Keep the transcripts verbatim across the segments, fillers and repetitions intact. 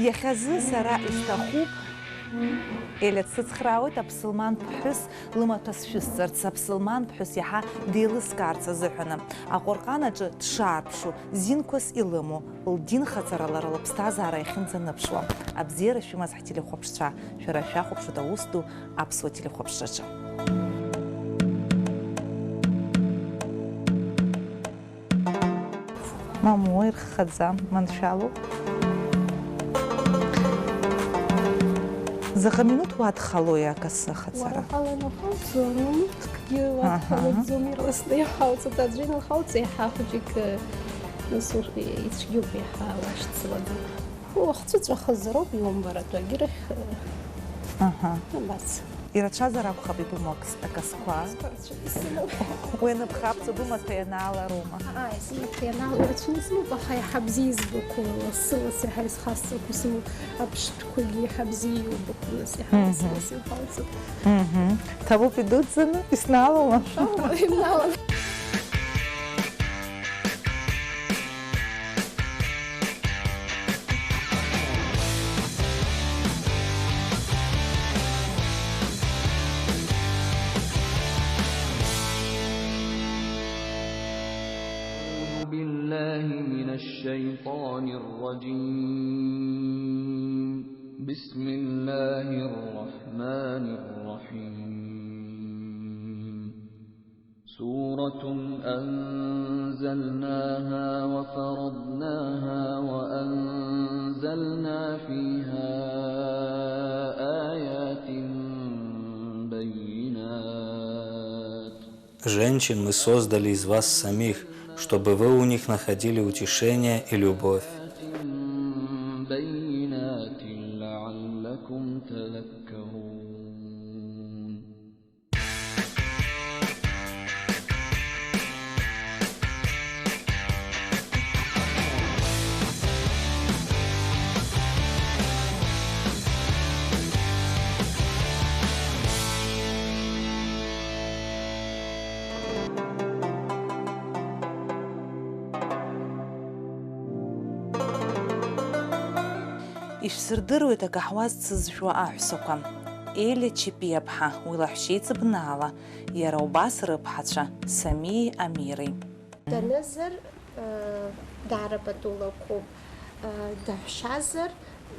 Иахьазы сара исҭахуп, Елиа дсыцхраауеит аԥсылман ԥҳәыс лымаҭәа сшәысҵарц, аԥсылман ԥҳәыс иаҳа деилыскаарц азыҳәаны. Аҟәырҟан аҿы дшаарԥшу, зинқәас илымоу, лдин хаҵара лара лыԥсҭазаара иахьынӡаныԥшуа. Абзиара шәымаз ҳтелехәаԥшцәа, шәара шәахәаԥшуеит аус ду аԥсуа телехәаԥшраҿы. Мамоу, ирххаӡам, маншәалоуп. Заҟа минуҭ уадхалои акасы ахаҵара? Уадхалан уҳауҵо, минуҭкгьы уадхалаӡом, ирласны иҳауҵоит, аӡәы инлхауҵо, еиҳа хәыҷык, нас, ицәгьоуп, еиҳа уашьцылаӡом. Уахцәыҵәахызароуп иумбаратәы, агьырахь, Аҳа. Абас. Ирацәазар акәхап ибымоу акс-, акасқәа? Акасқәа рацәаны исымоуп. Уи аныԥхаԥҵо бымаҭәа ианаалароума? Ааи, сымаҭәа ианаалоит, ирацәаны исымоуп, аха иаҳа бзиа избақәоу, лассы-лассы иаҳа исхасҵақәоу сымоуп, аԥштәқәагьы иаҳа бзиа иубақәоу, нас иаҳа Мгм. Лассы-лассы ихалҵоуп. Мгм. Ҭабуп идуӡӡаны, иснаалома? Шәоума, имнаалан. أعوذ بالله من الشيطان الرجيم. بسم الله الرحمن الرحيم. سورة أنزلناها وفرضناها وأنزلنا فيها آيات بينات. Женщин мы создали из вас самих, чтобы вы у них находили утешение и любовь. بينات لعلكم تذكرون. Ишәсырдыруеит акаҳуа зцызжәуа аҳәсақәа. Елиа Чепиаԥҳа, уи лаҳәшьеиҵб Наала, иара убас рыԥҳацәа, Самиеи Амиреи. Данызар, даара пату лықәуп, даҳәшьазар,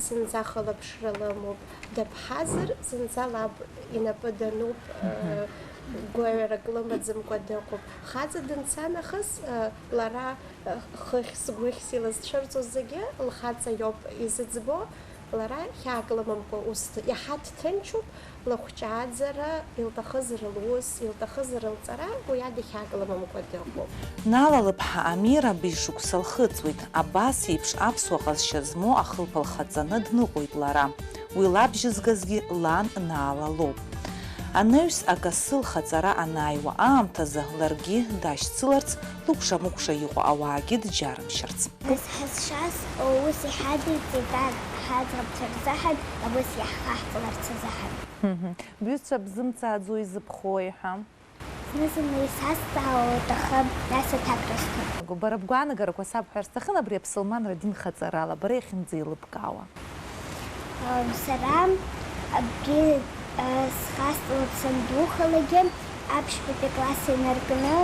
зынӡа хылаԥшра лымоуп, даԥҳазар, зынӡа лаб инапы дануп, Мгм. Гәаҩарак лымаӡамкәа дыҟоуп. Хаҵа данца нахыс, лара, хыхьс-гәыхьс илызцәырҵуа зегьы лхаҵа иоуп изыӡбо, лара хьаак лымамкәа ус д-, иаҳа дҭынчуп, лыхәҷааӡара, илҭахызар лус, илҭахызар лҵара, уи ада хьаак лымамкәа дыҟоуп. Наала лыԥҳа Амира быжь шықәса лхыҵуеит, абас еиԥш аԥсуа ҟазшьа змоу ахылԥа лхаҵаны дныҟәоит лара. Уи лабжьызгазгьы лан Наала лоуп. Анаҩс акасы лхаҵара анааиуа аамҭазы ларгьы дашьцыларц, лыкәша-мыкәша иҟоу ауаагьы дџьарымшьарц. Нас ҳазшаз аус иҳадиҵеит ар ҳаӡӷабцәа рзыҳәан, аус иаҳхаҳҵаларц азыҳәан. Мгм. Бҩызцәа бзымцааӡо изыбхои ҳәа? Зны-зынла исазҵаауа уҭахым, нас аҭак рысҭом. Бара бгәаанагарақәа сабҳәар сҭахын абри аԥсылманра дин хаҵарала, бара иахьынӡеилыбкаауа. Ам, сара акгьы, а, схасҵалап сандухалагьы, аԥшьбатәи акласс инаркны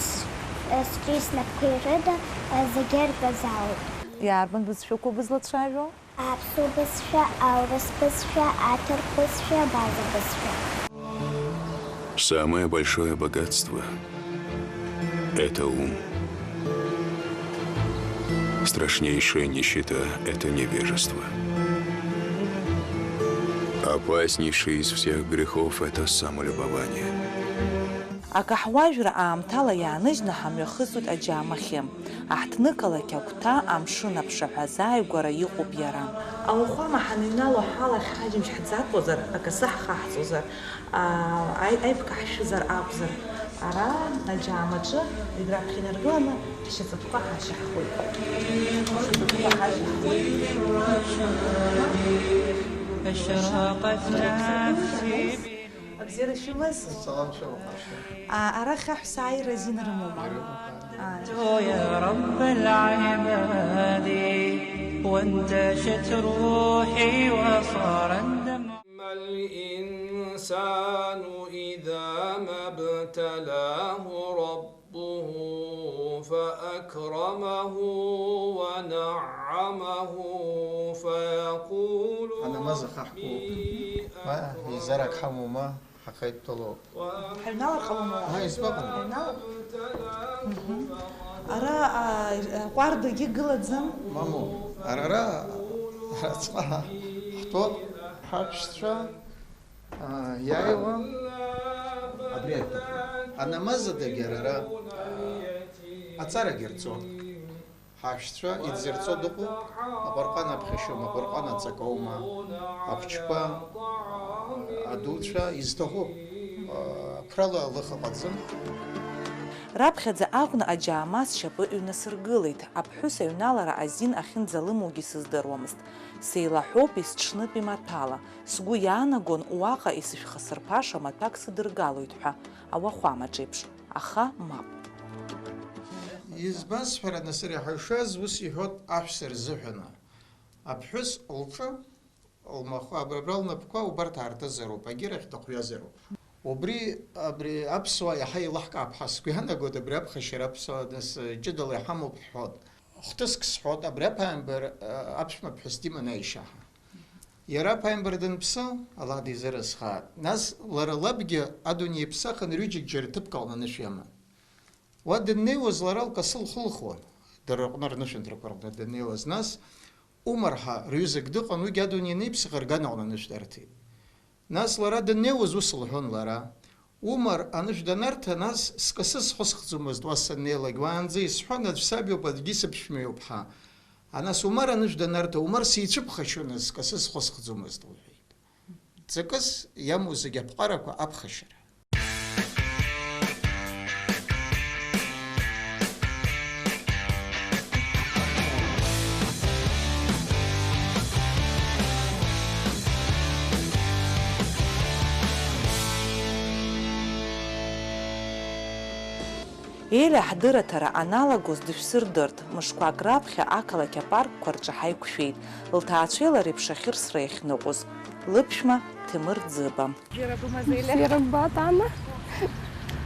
с-, а, сҿи снапқәеи рыда, а, зегьы арказаауп. Иарбан бызшәақәоу бызлацәажәо? Аԥсуа бызшәа, аурыс бызшәа, аҭырқә бызшәа, абаза бызшәа. Самое большое богатство — это ум. Страшнейшая нищета — это невежество. Опаснейший из всех грехов — это самолюбование. Акаҳуажәра аамҭала иааныжьны ҳамҩахысуеит аџьаамахьы. Аҳҭнықалақь агәҭа амшын аԥшаҳәа азааигәара иҟоуп иара. Ауахәама ҳаныҩнало ҳалахь ҳаџьымшь ҳӡатәозар, акасы ҳхаҳҵозар, аа, аи-, аиԥка ҳшәызар акәзар, ара аџьаамаҿы зегь раԥхьа инаргыланы ҳшьаҵатәқәа ҳашьаҳхуеит. Ҳшьаҵатәқәа ҳашьаҳхуеит. أشرقت نفسي بنور. Бзиара шәымаз? Салам шәымоуп. А, арахь аҳәса ааира азин рымоума? Ирымоуп. Ааи. يا رب العباد، وانتشت روحي وصار الدمع. أما الإنسان إذا ما ابتلاه ربه فأكرمه ونعمه فيقول Анамаза хаҳкуп. ربي Ма, изарак أكرمن. Ҳамоума, ҳахеидтәалоуп. Ҳаҩналар ҟалома? Ҳа, избаҟам? Ҳаҩналар? Мгм. Ара, а, аҟәардагьы гылаӡам? Мамоу, ара, ара, араҵәҟьа ҳтәоуп, ҳаԥшцәа, а, иааиуа. Абри аҩҭа. Анамазадагьы ара, а, аҵарагьы рҵон. Ҳашьцәа идзырҵо дыҟоуп, Аҟәырҟан аԥхьашьоума, Аҟәырҟан аҵакоума, ахәыҷқәа, адуцәа изҭаху, а, ԥрала лых ыҟаӡам. Раԥхьаӡа акәны аџьаама сшьапы ҩнасыргылеит, аԥҳәыс аҩналара азин ахьынӡалымоугьы сыздыруамызт. Сеилаҳәоуп есҽнытәи маҭәала, сгәы иаанагон уаҟа исышәхасырԥаша маҭәак сыдыргалоит ҳәа, ауахәамаҿ еиԥш. Аха мап. Избан сҳәара, нас, иаҳа ишаз ус иҳәот аҳәса рзыҳәаны. Аԥҳәыс лҿы, лмахәар, абра, абра лнапқәа убарҭ аартызароуп, агьырахь дыхҩазароуп. Убри, абри аԥсуаа иаҳа еилаҳкаап ҳәа сгәы иаанагоит, абри аԥхашьара аԥсуаа, нас, ҷыдала иҳамоуп ҳҳәот. Хҭыск сҳәот, абри аԥааимбар, а, аԥшәма ԥҳәыс диман аишьа ҳәа. Иара аԥааимбар данԥсы, Аллаҳ дизыразхааит. Нас лара лабгьы адунеи иԥсахын, рҩыџьагь џьара ҭыԥк аҟны анышә иаман. Уа дыннеиуаз лара лкасы лхылхуан, дара рҟны рнышәынҭрақәа рҟны даннеиуаз. Нас Умар ҳәа рҩызак дыҟан, уигьы адунеи аниԥсах, рган аҟны анышә дарҭеит. Нас лара даннеиуаз ус лҳәон лара, Умар анышә данарҭа, нас скасы схысхӡомызт уа саннеилак, уаанӡа исҳәон, аӡә саб иоуп, аӡәгьы сыԥшәма иоуп ҳәа. А нас Умар анышә данарҭа, Умар сицәыԥхашьон, скасы схысхӡомызт, лҳәеит. Ҵакыс иамоу зегь аԥҟарақәа аԥхашьара. Елиа ҳдырраҭара аналагоз дышәсырдырт, мышқәак раԥхьа ақалақь апаркқәа рҿы ҳаиқәшәеит, лҭаацәеи лареи ԥшахьырсра иахьныҟәоз, лыԥшәма Ҭемыр Ӡыба. Бзиара бымаз, Елиа? Бзиара ббоит, Анна.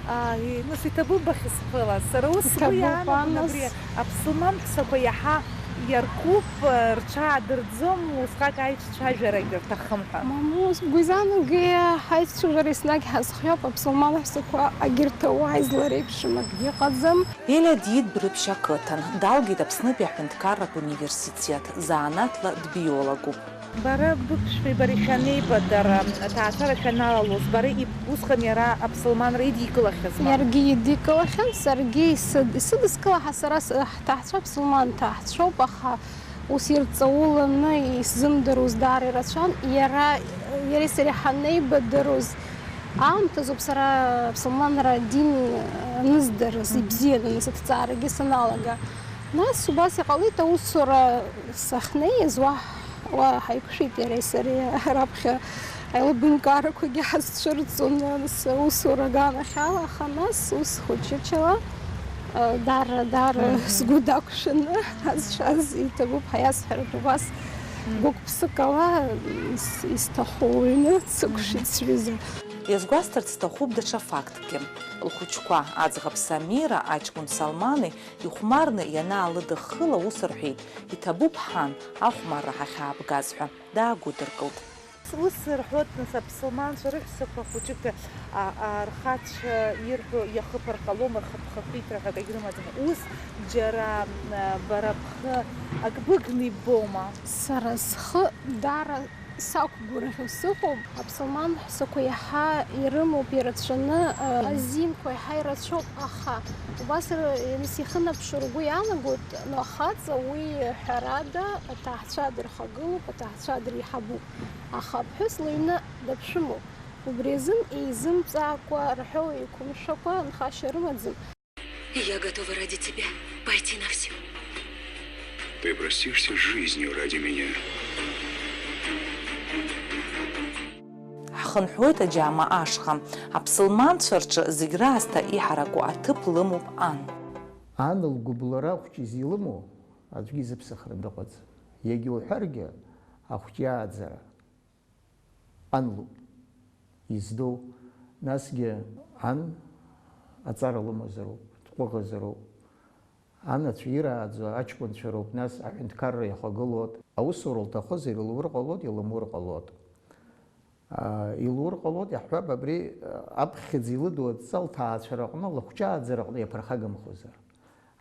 Ааи, нас иҭабуп бахьысԥылаз. Сара ус сгәы иаанагон абри аԥсылман ҳәсақәа иаҳа иаркуп, рҽаадыртӡом, усҟак аицәажәарагьы рҭахым ҳәа. Мамоу, сгәы изаанагеит, ҳаицәажәара еснагь ҳазхиоуп, аԥсылман ҳәсақәа агьырҭ ауаа излареиԥшым акгьы ыҟаӡам. Елиа диит Дәрыԥшь ақыҭан, далгеит Аԥснытәи аҳәынҭқарратә университет, заанаҭла дбиологуп. Бара быԥшәмеи бареи шәанеибадара, аҭаацәара шәаналалоз, бара иб-, усҟан иара аԥсылманра идикылахьазма? Иаргьы идикылахьан, саргьы исыд-, исыдыскылаха сара с-, ҳҭаацәа аԥсылман ҭаацәоуп, аха ус ирҵауланы исзымдыруаз даара ирацәан. Иара, иареи сареи ҳанеибадыруаз аамҭазоуп сара аԥсылманра адин аныздырыз, ибзианы, нас, аҭҵаарагьы саналага. Нас убас иҟалеит аусура. Сахьнеиз уа, уа ҳаиқәшәеит иареи сареи, раԥхьа аилыбамкаарақәагьы ҳазцәырҵуан, нас аусура аганахьала, аха нас ус хәыҷы-чала, э, даара, даара Мгм. сгәы дақәшәаны ҳазшаз иҭабуп ҳәа иасҳәартә убас Мгм. гәык-ԥсык ала ис-, исҭаху уҩны дсықәшәеит Мгм. сҩыза. Иазгәасҭарц сҭахуп даҽа факткгьы. Лхәыҷқәа, аӡӷаб Самира, аҷкәын Салмани, ихәмарны ианаалыдыххыла ус рҳәеит, иҭабуп ҳан, ахәмарра ҳахьаабгаз ҳәа, даагәыдыркылт. Ус рҳәоит, нас, аԥсылманцәа рыҳәсақәа хәыҷык, а, а, рхацәа ирҳәо иахыԥар ҟалом, рхатә хақәиҭра ҳәа акагь рымаӡам. Ус џьара, а, бара бхы ак быгны иббома? Сара схы даара сақәгәырӷьо сыҟоуп, аԥсылман ҳәсақәа иаҳа ирымоуп ирацәаны, а, Мгм. азинқәа иаҳа ирацәоуп, аха убас р-, р-, сихынаԥшыр, угәы иаанагоит, но ахаҵа уи ҳәарада, аҭаацәа дырхагылоуп, аҭаацәа дреиҳабуп, аха аԥҳәыс лыҩны даԥшәымоуп. Убри азын еизымҵаакәа рҳәоу еиқәымшәакәа нхашьа рымаӡам. Я готова ради тебя пойти на всё. Ты простишься с жизнью ради меня? Лымҳәоит аџьаама ашҟа. Аԥсылманцәа рҿы зегь раасҭа иҳараку аҭыԥ лымоуп ан. Ан лгәыбылра ахәҷы изилымоу аӡәгьы изыԥсахра дыҟаӡам. Иагьа уҳәаргьы, ахәҷы иааӡара ан лоуп издоу. Насгьы ан аҵара лымазароуп, дҟәыӷазароуп. Анацәа ирааӡо аҷкәынцәа роуп, нас аҳәынҭқарра иахагылоит. Аусура лҭахызар, илур ҟалоит, илымур ҟалоит. Аа, илур ҟалоит, иаҳҳәап, абри, аа, аԥхьаӡа илыду адҵа лҭаацәараҟны, лахәҷааӡараҟны иаԥырхагамхозар.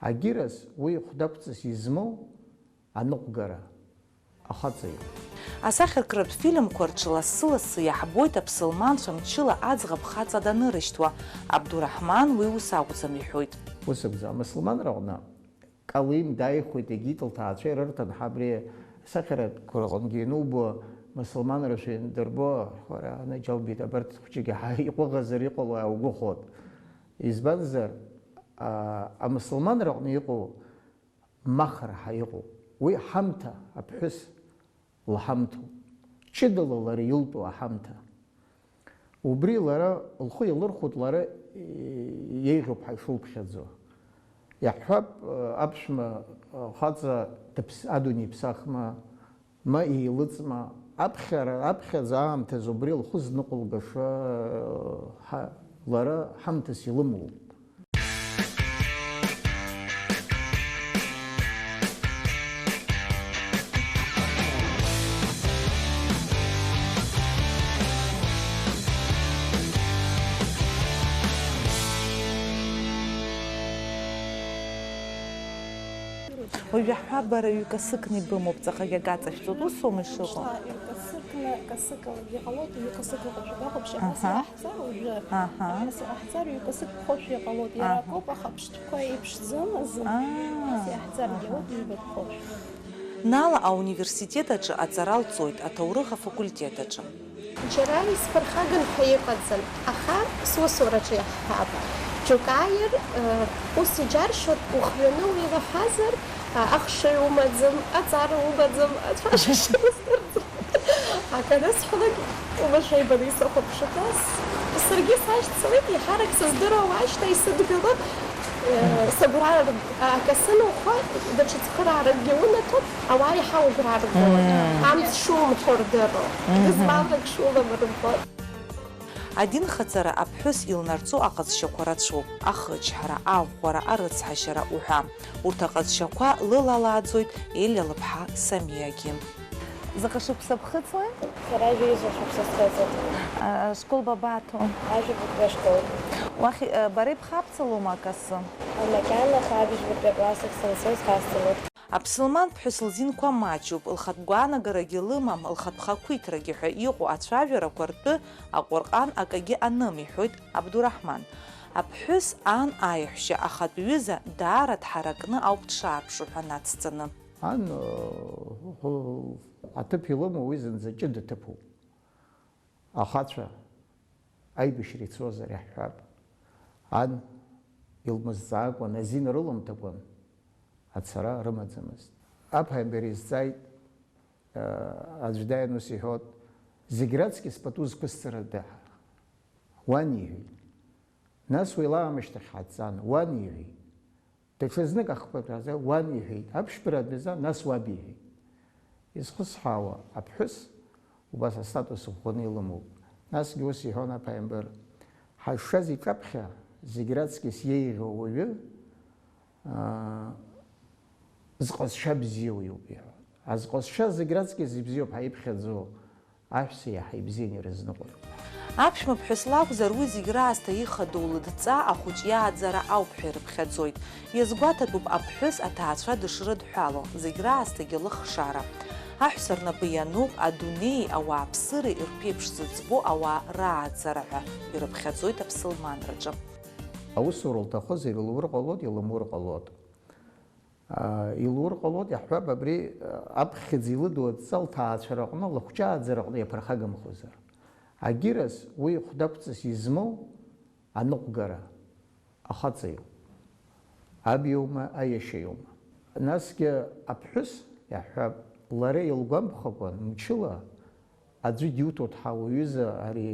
Агьырас уи хәдақәҵас измоу аныҟәгара ахаҵа иоуп. Асахьаркратә фильмқәа рҿы лассы-лассы иаҳбоит аԥсылманцәа мчыла аӡӷаб хаҵа данырышьҭуа. Абдураҳман уи ус акәӡам иҳәоит. Ус акәӡам, амысылманраҟны Калим дааихәеит, егьит лҭаацәа ирырҭан, ҳа абри асахьаркқәа рҟынгьы ианубо, мусулманрашәа иандырбо, ҳәара анаџьалбеит, абарҭ хәҷык иаҳа иҟәыӷазар иҟало ааигәахәт. Избанзар, а, амусулманраҟны иҟоу махра ҳәа иҟоуп. Уи ҳамҭа, аԥҳәыс лҳамҭоуп. Ҷыдала лара илтәу аҳамҭа. Убри лара лхы иалырхәоит, лара, е, еиӷьуп ҳәа ишылԥхьаӡо. Иаҳҳәап, аԥшәма хаҵа дыԥс-, адунеи иԥсахма, ма еилыҵма, аԥхьара, аԥхьаӡа аамҭазы убри лхы зныҟәылгаша, ҳа-, лара ҳамҭас илымоуп. Уажәы ҳҳәа, бара ҩ-касыкны ибымоуп, ҵаҟагь акы аҵашәҵоит, усоума ишыҟоу? Ҩ-касыкны, касыкалагьы ҟалоит, ҩ-касык ыҟоушәа дахәаԥш, абас Аҳа. Иаҳҵар уажәы. Аҳа. Абас иаҳҵар, ҩ-касык ԥхоушәа иҟалоит, иара Аҳа. Акоуп, аха ԥштәқәа еиԥшӡам азы. Аа. Абас иаҳҵаргьы Аҳа. Ауеит, ҩбатәхоушәа. Нала ауниверситет аҿы аҵара лҵоит, аҭоурых афакультет аҿы. Џьара исԥырхаган ҳәа иҟаӡам, аха сусураҿы иаҳҳәап. Џьоук ааир, ус иџьаршьоит, ухҩаны уеилаҳәазар, ахшыҩ умаӡам, аҵара умаӡам, ацәажәашьа уздырӡом. Акы анысҳәалак, уамашәа ибаны исыхәаԥшуеит. Саргьы сашьцылеит, еиҳарак сыздыруа уашьҭа исыдгылоит, сыгәра акы сымухуа, даҽа цхырааракгьы унаҭоит. Ауаа иаҳа угәра ргоит, Мм. Амц шумҳәо рдыруа, Мгм. Гызмалрак шулам рбоит. Адинхаҵара аԥҳәыс илнарҵо аҟазшьақәа рацәоуп, ахычҳара, аӷәӷәара, арыцҳашьара уҳәа. Урҭ аҟазшьақәа лылалааӡоит Елиа лыԥҳа Самиагьы. Заҟа шықәса бхыҵуеи? Сара жәаҩа шықәса схыҵит. А, ашкол бабаҭо? Ажәабатәи ашкол. Уахь, э, бара ибхабҵалома акасы? Макьана, аха абжьбатәи аклассик санцоз хасҵалоит. Аԥсылман ԥҳәыс лзинқәа маҷуп, лхатә гәаанагарагьы лымам, лхатә хақәиҭрагьы ҳәа иҟоу ацәажәарақәа ртәы Аҟәырҟан акагьы аным, иҳәоит Абдураҳман. Аԥҳәыс ан аиаҳәшьа ахатә ҩыза даара дҳаракны ауп дшаарԥшу ҳәа нацҵаны. Ан, э, аҭыԥ илымоу уи зынӡа ҷыда ҭыԥуп. Ахацәа аибашьра ицозар иаҳҳәап. Ан илмызҵаакәан, азин рылымҭакәан ацара рымаӡамызт. Аԥааимбар изҵааит, э, аӡә дааин ус иҳәот, зегь раҵкьыс пату зқәысҵарада? Уан иҳәеит. Нас уи лаамышьҭахь ҳадҵан, уан иҳәеит. Даҽазнык ахԥатәазы уан иҳәеит, аԥшьбара адәазы, нас уаб иҳәеит. Изхысҳәаауа аԥҳәыс убас астатус ӷәӷәаны илымоуп. Насгьы ус иҳәон аԥааимбар, ҳазшаз иҿаԥхьа зегь раҵкьыс иеиӷьу ауаҩы, аа, зҟазшьа бзиоу иоуп иҳәон. Азҟазшьа зегь раҵкьыс ибзиоуп ҳәа иԥхьаӡоу Аҳәса иаҳа ибзиан ирызныҟәон. Аԥшәма ԥҳәыс лакәзар, уи зегь раасҭа ихадоу лыдҵа ахәыҷ иааӡара ауп ҳәа ирыԥхьаӡоит. Иазгәаҭатәуп аԥҳәыс аҭаацәа дышрыдҳәало, зегь раасҭагьы лыхшара. Аҳәса рнапы иануп адунеии ауааԥсыреи рԥеиԥш зыӡбо ауаа рааӡара ҳәа ирыԥхьаӡоит аԥсылманраҿы. Аусура лҭахызар, илур ҟалоит, илымур ҟалоит. Аа, илур ҟалоит, иаҳҳәап, абри, аа, аԥхьаӡа илыду адҵа лҭаацәараҟны, лахәҷааӡараҟны иаԥырхагамхозар. Агьырас уи хәдақәҵас измоу аныҟәгара ахаҵа иоуп. Аб иоума, аиашьа иоума? Насгьы аԥҳәыс, иаҳҳәап, лара илгәамԥхакәан мчыла Аӡәы диуҭоит ҳа уҩыза, ари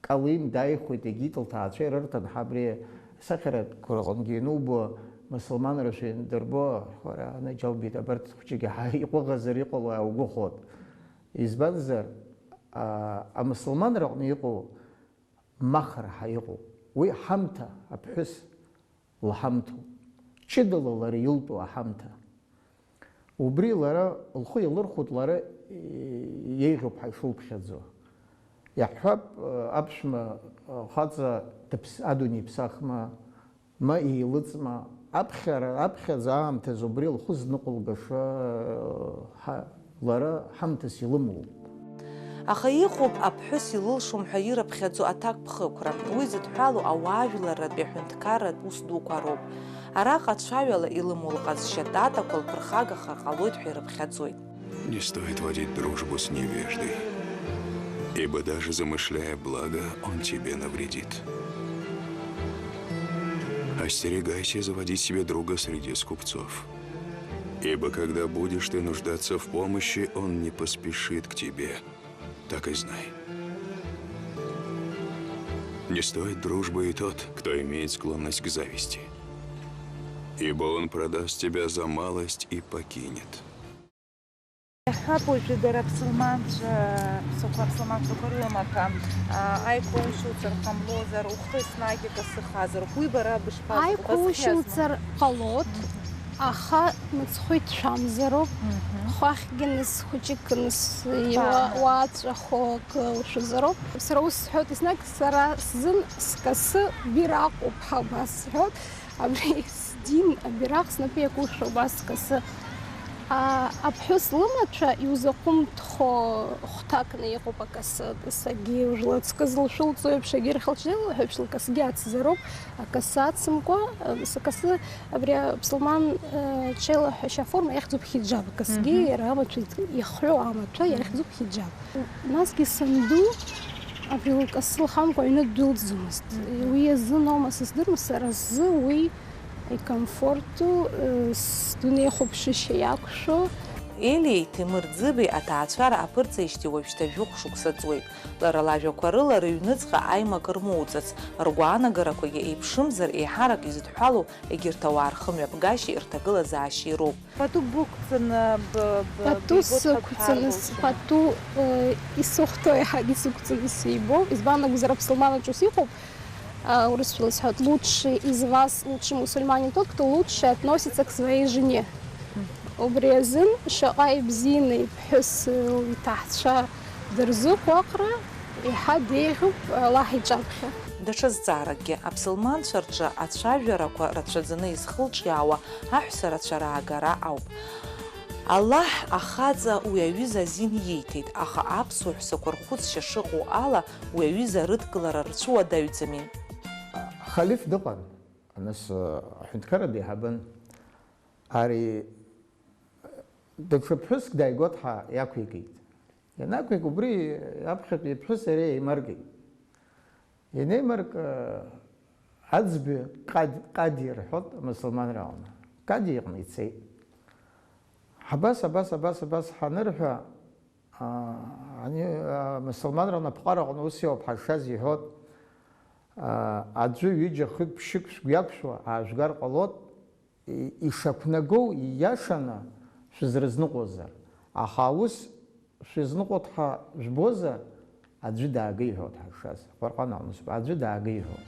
Калим дааихәеит, егьит лҭаацәа ирырҭан, ҳа абри асахьаркқәа рҟынгьы ианубо, мусулманра шәиндырбо, ҳәара анаџьалбеит, абарҭ хәҷык иаҳа иҟәыӷазар иҟало ааигәахәуеит. Избанзар, а, амусулманра аҟны иҟоу махра ҳәа иҟоуп. Уи ҳамҭа, аԥҳәыс лҳамҭоуп. Ҷыдала лара илтәу аҳамҭа. Убри лара лхы иалырхәоит, лара, е, еиӷьуп ҳәа ишылԥхьаӡо. Иаҳҳәап, аԥшәма хаҵа дыԥс-, адунеи иԥсахма, ма еилыҵма, аԥхьара, аԥхьаӡа аамҭазы убри лхы зныҟәылгаша, ҳа-, лара ҳамҭас илымоуп. Аха иҟоуп аԥҳәыс илылшом ҳәа ирыԥхьаӡо аҭакԥхықәра. Уи зыдҳәалоу ауаажәларратәи аҳәынҭқарратә ус дуқәа роуп. Араҟа ацәаҩала илымоу лҟазшьа татақәа лԥырхагахар ҟалоит ҳәа ирыԥхьаӡоит. Не стоит водить дружбу с невеждой, ибо даже замышляя благо, он тебе навредит. Остерегайся заводить себе друга среди скупцов, ибо когда будешь ты нуждаться в помощи, он не поспешит к тебе. Так и знай. Не стоит дружбы и тот, кто имеет склонность к зависти, ибо он продаст тебя за малость и покинет. Иаҳҳәап, уажәы дара аԥсылманцәа, ԥсақәа аԥсылманцәақәа рымаҭәа, а, аиқәушьуцар ҟамлозар, ухы еснагь акасы хазароуп. Уи бара бышԥазыҟаз? Аиқәушьуцар ҟалоит, аха мыцхәы иҭшәамзароуп. Мгм. Хәахьгьы нас, хәыҷык нас, иуа-, Хаа. Уаҵәахо акы лшәызароуп. Сара ус сҳәоит, еснагь сара сзын скасы бираҟуп ҳәа убас сҳәоит. Абри сдин, абираҟ снапы иакушәа убас скасы. А, аԥҳәыс лымаҭәа иузаҟәымҭхо хәҭакны иҟоуп акасы. Сагьи уажәла ацкы зылшәылҵо еиԥш, егьи рхьылчзеилаҳәа еиԥш, лкасгьы ацзароуп. Акасы ацымкәа, э, сакасы абри аԥсылман, э, ҽеилаҳәашьа аформа иахьӡуп хиџьаб. Акасгьы Мгм. Иара амаҭәа, ихҳәо амаҭәа Мгм. Иахьӡуп хиџьаб. Насгьы санду абри лкасы лхамкәа аҩны ддәылҵӡомызт. Мгм. Уи азын аума сыздырма, сара сзы уи икомфорту, э, сдунеихәаԥшышьа иақәшәо. Елиеи Ҭемыр Ӡыбеи аҭаацәара аԥырҵеижьҭеи уажәшьҭа жәохә шықәса ҵуеит. Лара лажәақәа рыла рыҩныҵҟа аимак рмоуӡац, ргәаанагарақәагьы еиԥшымзар, еиҳарак изыдҳәалоу егьырҭ ауаа рхымҩаԥгашьеи рҭагылазаашьеи роуп. Пату бықәҵаны, б-, б-, Пату бибоит ҳәа сықәҵаны, бҳәар с-, лшома? Пату, э, исыхәҭоу еиҳагьы сықәҵаны сибо. Избан акәзар, аԥсылман аҿы ус иҟоуп. А, урысшәала исҳәоит, лучший из вас, лучший мусульманин тот, кто лучше относится к своей жене. Убри азын шаҟа ибзианы иԥҳәыс, э, иҭаҳцәа дырзыҟәаҟра, еиҳа деиӷьуп Аллаҳ иҿаԥхьа. Даҽа зҵааракгьы, аԥсылманцәа рҿы ацәажәарақәа рацәаӡаны изхылҿиаауа аҳәса рацәа раагара ауп. Аллаҳ ахаҵа уи аҩыза азин ииҭеит, аха аԥсуа ҳәсақәа рхәыцшьа шыҟоу ала, уи аҩыза рыдкылара рцәыуадаҩӡами? Халиф дыҟан, нас, аҳәынҭқарра деиҳабын. Ари даҽа ԥҳәыск дааигәа дҳа-, иақәикит. Ианақәик, убри аԥхьатәи иԥҳәыс иара еимаркит. Ианеимарк, аӡбаҩ Ҟад-, Ҟади рҳәоит, амусулманра аҟны. Ҟади иҟны ицеит. Абас, абас, абас, абас ҳанырҳәа, а, ани, а, мусулманра напҟараҟны ус иоуп ҳазшаз иҳәоит, а, аӡәы, ҩыџьа, хҩык, ԥшьҩык шәгәы иақәшәо аажәгар ҟалоит, и-, ишақәнагоу ииашаны шәызрызныҟәозар. Аха аус шәызныҟәоит ҳәа жәбозар, аӡәы даагеи ҳәа уҭҳашаз. Аҟәарҟан аҟны сбо, аӡәы даагеи ҳәа.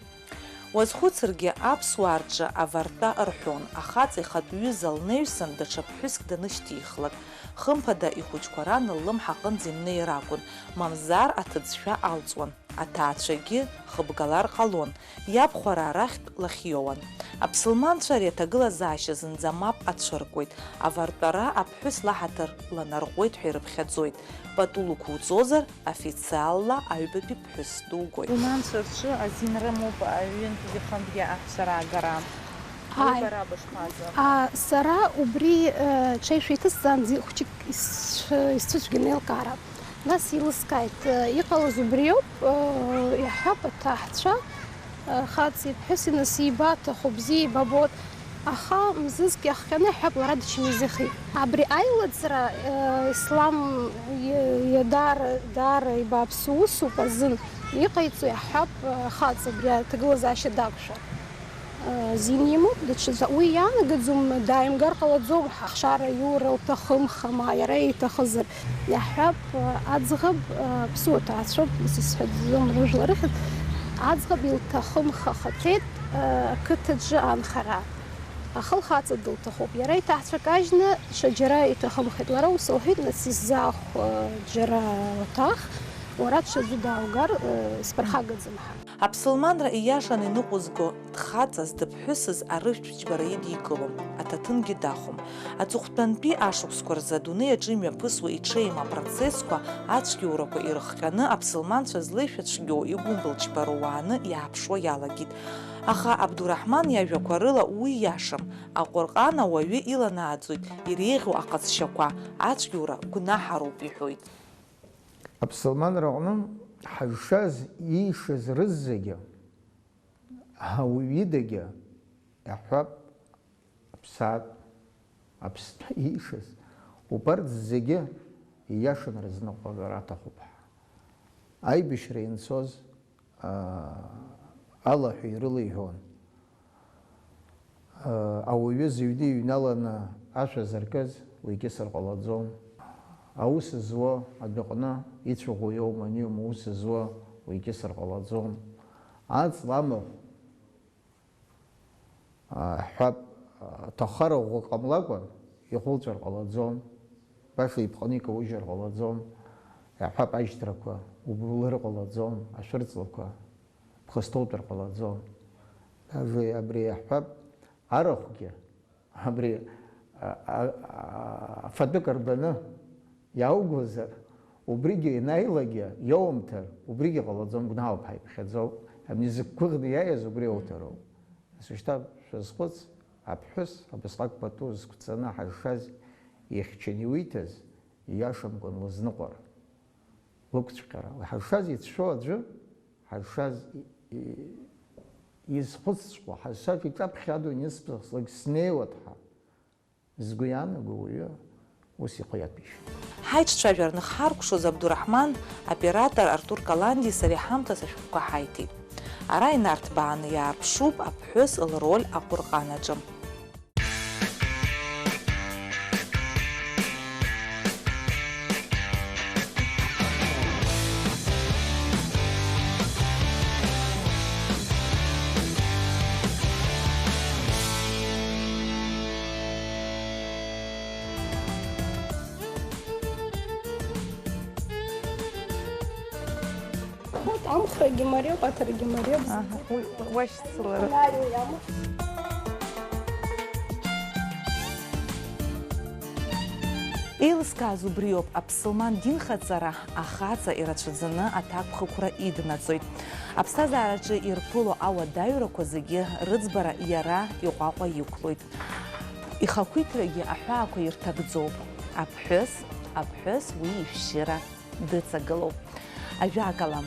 Уазхәыцыргьы, аԥсуаа рҿы авартәа рҳәон, ахаҵа ихатә ҩыза лнаҩсан даҽа ԥҳәыск данышьҭихлак, хымԥада ихәыҷқәа ран ллымҳа аҟынӡа имнеир акәын, мамзар аҭыӡшәа алҵуан. Аҭаацәагьы хыбгалар ҟалон, иабхәараа рахьтә лахьиоуан. Аԥсылманцәа ари аҭагылазаашьа зынӡа мап ацәыркуеит, авартәара аԥҳәыс лаҳаҭыр ланарҟәуеит ҳәа ирыԥхьаӡоит, пату лықәуҵозар, официалла аҩбатәи ԥҳәыс дугоит. Аԥсылманцәа рҿы азин рымоуп аҩынтәгьы хынтәгьы аҳәса раагара. Уи Ааи. Бара бышԥазы? А, сара убри, э, ҽеишәа иҭысҵаанӡа хәҷык исцәы-, исцәыцәгьаны еилкаара. Нас еилыскааит, э, иҟалаз убриоуп, э, иаҳҳәап, аҭаҳцәа, э, хаҵеи ԥҳәыси нас еибаҭаху, бзиа еибабоит. Аха мзызк иахҟьаны, иаҳҳәап, лара дычмазаҩхеит. Абри аилыҵра, э, ислам иа-, иа-, даара, даара ибааԥсу усуп азын. Иҟаиҵо, иаҳҳәап, э, хаҵа абри аҭагылазаашьа дақәшәар. Э, зин имоуп, даҽаӡә уи иаанагаӡом, дааимгар ҟалаӡом, ҳахшара аиура лҭахымхама, иара иҭахызар. Иаҳҳәап, э, аӡӷаб, э, ԥсуа ҭаацәоуп, исҳәаӡом рыжәла рыхьӡ, аӡӷаб илҭахымхахахьеит, э, ақыҭаҿы анхара. Аха лхаҵа дылҭахуп. Иара иҭаацәа кажьны, ҽаџьара иҭахымхеит. Лара ус лҳәеит, нас исзаахә, э, џьара уаҭах, уара ҽаӡәы дааугар, э, сԥырхагаӡам ҳәа. Аԥсылманра ииашаны иныҟәызго дхаҵаз, дыԥҳәысыз арыжәтә џьбара идикылом, аҭаҭынгьы дахәом. Аҵыхәтәантәи ашықәсқәа рзы адунеи аҿы имҩаԥысуа иҽеим апроцессқәа, ацәгьоурақәа ирыхҟьаны, аԥсылманцәа злеишәа цәгьоу игәымбылџьбароу уааны иааԥшуа иалагеит. Аха Абдураҳман иажәақәа рыла уи иашам. Аҟәырҟан ауаҩы иланааӡоит иреиӷьу аҟазшьақәа, ацәгьоура гәнаҳароуп иҳәоит. Аԥсылманраҟны ҳазшаз, иишаз рызегьы, ауаҩ идагьы, иаҳҳәап, аԥсаатә, Аԥсны иишаз, убарҭ зегьы ииашаны рызныҟәгар аҭахуп ҳәа. Аибашьра ианцоз, аа, алаҳәа ирылеиҳәон. Ауаҩы зыҩны иҩналаны ашәа зыркыз уи икьысыр ҟалаӡом. Аус зуа адәаҟны ицәаӷәо иоума, аниоума аус зуа уи икьысыр ҟалаӡом. Аҵла амахә, ҳҳәап, аҭахара ӷәӷәак ҟамлакәан ихәылҵәар ҟалаӡом. Баша иԥҟаны икаужьыр ҟалаӡом. Иаҳҳәап, ажьҭрақәа убылыр ҟалаӡом, ашәырҵлақәа. Бхы сҭоутәыр ҟалаӡом. Даже абри иаҳҳәап, арахәгьы, абри, а, а, а, фатәык рбаны иааугозар, убригьы ианааилагьы иоумҭар, убригьы ҟалаӡом, гәнаҳауп ҳәа иԥхьаӡоуп. Абни зықәгәыӷны иааиз убри ауҭароуп. Нас ушьҭа шәазхәыц, аԥҳәыс абасҟак пату зқәҵаны ҳазшаз ихьчаны иуиҭаз, ииашамкәан лызныҟәара, лықәцәҟьара. Ҳазшаз ицәшәо аӡәы, ҳазшаз и-, и-, изхәыцҵәҟьо, ҳазшаз иҿаԥхьа адунеи сыԥсахлак снеиуеит ҳәа згәы иаанаго уаҩы ус ихы иаҭәеишьоит. Ҳаиҿцәажәара анхҳаркәшоз Абдураҳман, оператор Артур Каландиеи сареи ҳамҭас ашәҟәқәа ҳаиҭеит. Ара инарҭбааны иаарԥшуп аԥҳәыс лроль Аҟәырҟан аҿы. Вот, амхрагьы мариоуп, аҭарагьы мариоуп. Аҳа, уи уашьцылара. Сценариу иамоуп. Еилыскааз убриоуп, аԥсылман динхаҵара ахаҵа ирацәаӡаны аҭакԥхықәра иднаҵоит. Аԥсҭазаараҿы ирԥыло ауадаҩрақәа зегьы рыӡбара иара иҟәаҟәа иқәлоит. Ихақәиҭрагьы аҳәаақәа ирҭагӡоуп. Аԥҳәыс, аԥҳәыс уи ишәшьыра дыҵагылоуп. Ажәакала,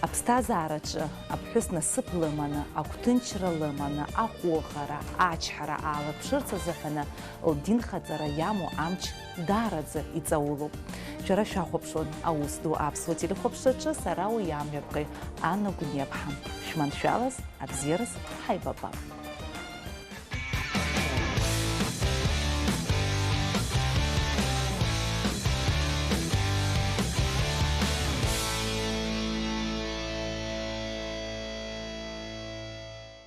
аԥсҭазаараҿы аԥҳәыс насыԥ лыманы, агәҭынчра лыманы, аҟәыӷара, ачҳара аалырԥшырц азыҳәаны лдинхаҵара иамоу амч даараӡа иҵаулоуп. Шәара шәахәаԥшуан Аус ду аԥсуа телехәаԥшраҿы, сара уи амҩаԥгаҩ Анна Гәниаԥҳа. Шәманшәалаз, абзиараз, ҳаибабап.